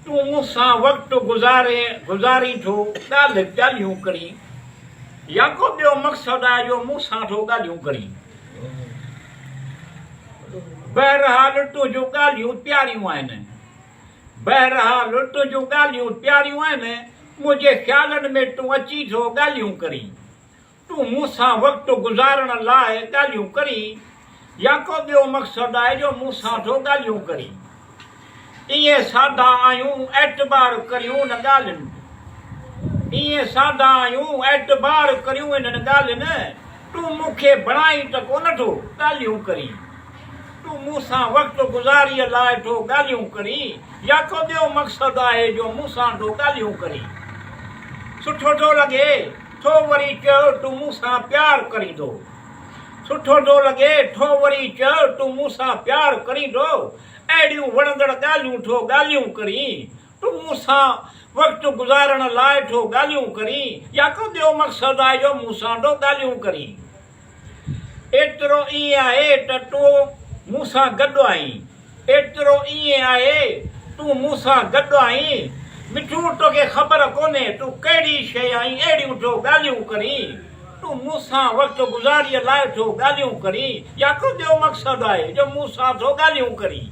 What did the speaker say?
تون مون سان وقت گذارين گذارين ٿو ڳالهه ڳالهيون ڪرين يا ڪو ٻيو مقصد آهي جو مون سان ٿو ڳالهيون ڪرين. بهرحال تنهنجون ڳالهيون پياريون آهن. بهرحال تنهنجون ڳالهيون پياريون آهن، منهنجي خيالن ۾ تون اچين ٿو ڳالهيون ڪرين. تون مون سان وقت گذارڻ لاء ڳالهيون ڪرين يا ڪو ٻيو مقصد آهي جو مون سان ٿو ڳالهيون ڪرين. ائين سادا آهيون اعتبار ڪريون نه ڳالهين جو. ائين سادا آهيون اعتبار ڪريون انهن ڳالهين تون مون کي بڻائين ته ڪونه ٿو ڳالهيون ڪرين. تون مون سان وقت گذاريء لاء ٿو ڳالهيون ڪرين يا ڪو ٻيو مقصد آهي جو مون سان ٿو ڳالهيون ڪرين. سٺو ٿو لڳي. ٿو وري چئه تون مون سان پيار ڪريندو. سٺو ٿو لڳي ٿو وري چئه تون مون سان پيار ڪريندو. اهڙيون وڻندڙ ڳالهيون ٿو ڳالهيون ڪرين. تون مون سان وقت گذارڻ لاء ٿو ڳالهيون ڪرين يا ڪو ٻيو مقصد آهي جو مون سان ٿو ڳالهيون ڪرين. ايترو ائين آهي ته تون مون سان گڏ آهين. ايترو ائين آهي تون مون سان گڏ آهين. مٺو توکي خبر ڪونهي تون ڪهڙي شيء آهين اهڙيون ٿو ڳالهيون ڪرين. تون مون سان وقت گذاريء لاء ٿو ڳالهيون ڪرين يا ڪو ٻيو مقصد آهي جو مون سان ٿو ڳالهيون ڪرين.